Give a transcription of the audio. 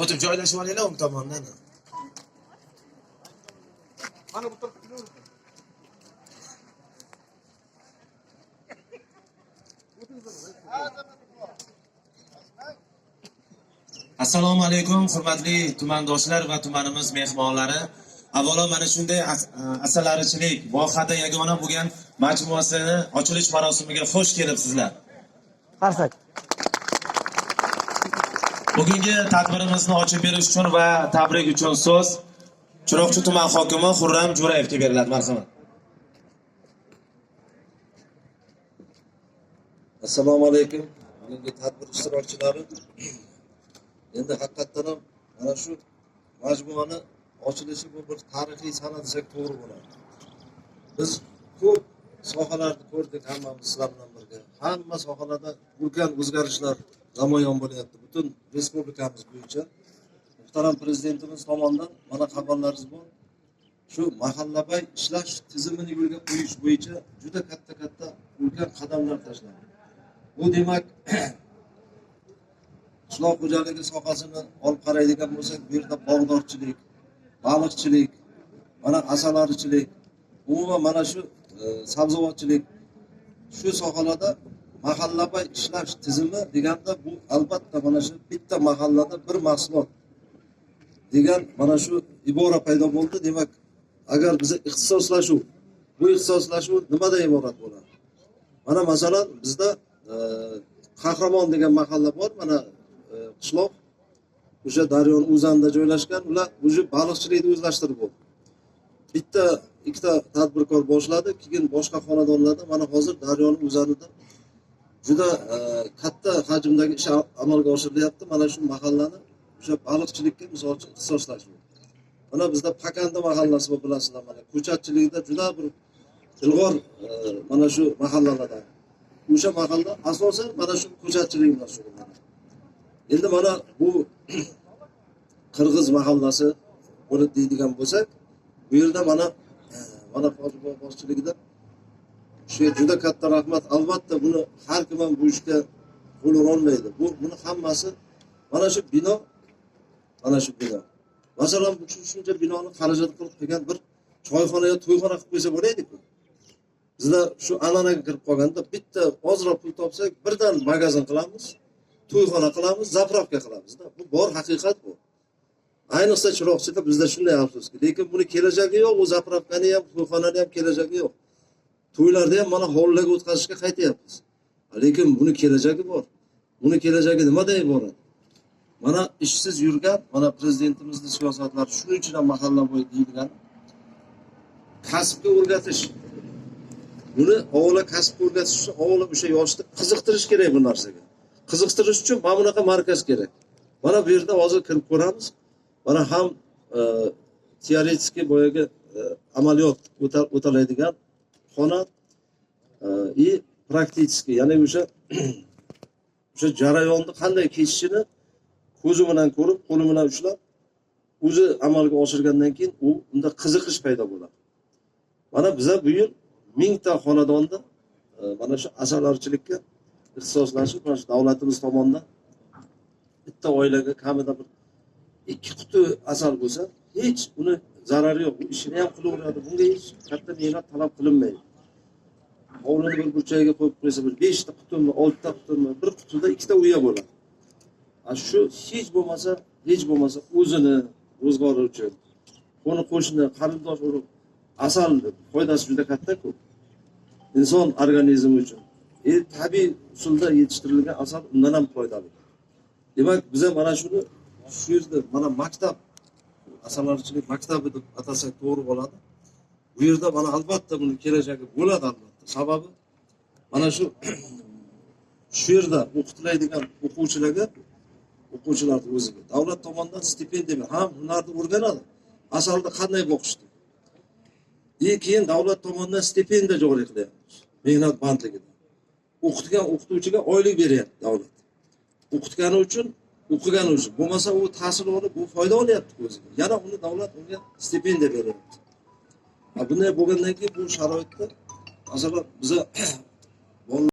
O'tib joylashib olinglar o'ng tomondan. Mana bu tarafga. Assalomu alaykum, hurmatli tumandoshlar va tumanimiz mehmonlari. Avvalo mana shunday asalarichilik vohada yagona bo'lgan majmuasini ochilish marosimiga xush kelibsizlar. Qarsak. Bugungi tadbirimizni ochib berish uchun va tabrik uchun so'z Chiroqchi tuman hokimi Xurram Jo'rayevga beriladi. Marhamat. Assalomu alaykum, bugungi tadbir ishtirokchilari. Endi haqiqatdan ham mana shu majmuani ochilishi bu bir tarixiy sana desak to'g'ri bo'ladi. Biz ko'p sohalarni ko'rdik hammamiz sizlar bilan birga. Hamma sohalarda ulkan o'zgarishlar namoyon bo'lyapti butun respublikamiz bo'yicha. Muhtaram prezidentimiz tomonidan mana xabarlaringiz bor. Shu mahallabay ishlash tizimini yo'lga qo'yish bo'yicha juda katta ulkan qadamlar tashlandi. Bu demak qishloq xo'jaligi sohasini olib qaraydigan bo'lsak, bu yerda bog'dorchilik, baliqchilik, mana asalarichilik, umuman mana shu sabzavotchilik, shu sohalarda mahallabay ishlash tizimi deganda bu albatta mana shu bitta mahallada bir mahsulot degan mana shu ibora paydo bo'ldi. Demak, agar biza ixtisoslashuv, bu ixtisoslashuv nimadan iborat bo'ladi? Mana masalan bizda Qahramon degan mahalla bor, mana qishloq o'sha daryoni o'zanida joylashgan, ular уже baliqchilikni o'zlashtirib bo'ldi. Bitta ikkita tadbirkor boshladi, keyin boshqa xonadonlarda mana hozir daryoni o'zanida juda katta hajmdagi ish amalga oshirilyapti. Mana shu mahallani o'sha baliqchilikka misol uchun ixtisoslashuv. Mana bizda Pakanda mahallasi bor, bilasizlar, mana ko'chatchilikda juda bir ilg'or mana shu mahallalardan. O'sha mahalla asosan mana shu ko'chatchilik bilan shug'ullanadi. Endi mana bu Qirg'iz mahallasi bo'lib deydigan bo'lsak, bu yerda mana Hoji bobo boshchiligida shu juda katta rahmat. Albatta buni har kim ham bu ishga qo'l ura olmaydi. Buni hammasi mana shu bino, mana shu bino. Masalan, bu shuncha binoni xarajat qilib qilgan bir choyxona yo to'yxona qilib qo'ysa bo'laydi-ku. Bizda shu an'anaga kirib qolganda bitta ozroq pul topsak, birdan magazin qilamiz, to'yxona qilamiz, zapravka qilamiz-da. Bu bor haqiqat bu. Ayniqsa Chiroqchida bizda shunday afsuski, lekin buni kelajagi yo'q, u zapravkani ham, to'yxonani ham kelajagi yo'q. To'ylarda ham mana hovlilarga o'tkazishga qaytyapmiz. Lekin buni kelajagi bor. Buni kelajagi nimadan iborat? Mana ishsiz yurgan, mana prezidentimizning siyosatlari shuning uchun ham mahalla bo'yi deyilgan kasbga o'rgatish. Buni avvalo kasbga o'rgatish uchun avvalo o'sha yoshni qiziqtirish kerak bu narsaga. Qiziqtirish uchun mana bunaqa markaz kerak. Mana bu yerda hozir kirib ko'ramiz. Mana ham teoretik boyagi amaliyot o'taladigan xona и praktik, ya'ni o'sha jarayonni qanday kechishini ko'zi bilan ko'rib, qo'li bilan ushlab, o'zi amalga oshirgandan keyin u unda qiziqish paydo bo'ladi. Mana biza bu yil 1000 ta xonadonda mana shu asalarichilikka ixtisoslashib, mana shu davlatimiz tomonidan bitta oilaga kamida bir 2 quti asal bo'lsa, hech uni zarari yo'q. U ishini ham qilaveradi. Bunga hech katta mehnat talab qilinmaydi. Hovlini bir burchagiga qo'yib qo'ysa, bir 5 ta qutimi, 6 ta qutimi, bir qutida 2 ta uya bo'ladi. Shu hech bo'lmasa o'zini ro'zg'ori uchun, qo'ni qo'shni, qarindosh urug' asal foydasi juda katta-ku. Inson organizmi uchun. Tabiiy usulda yetishtirilgan asal undan ham foydali. Demak, biz ham mana shuni shu yerda mana maktab, asalarichilik maktabi deb atasak to'g'ri bo'ladi. Bu yerda mana albatta buni kelajagi bo'ladi albatta. Sababi mana shu yerda o'qitiladigan o'quvchilarga, o'quvchilarning o'ziga davlat tomonidan stipendiya ham hunarni o'rganadi. Asalni qanday boqishni. Keyin davlat tomonidan stipendiya joriy qilyapmiz. Mehnat bandligida. O'qitgan o'qituvchiga oylik beryapti davlat. O'qitgani uchun, o'qigani uchun. Bo'lmasa u tahsil olib, bu foyda olyapti o'ziga. Yana uni davlat unga stipendiya beryapti. Bunday bo'lgandan keyin bu sharoitda masalan biza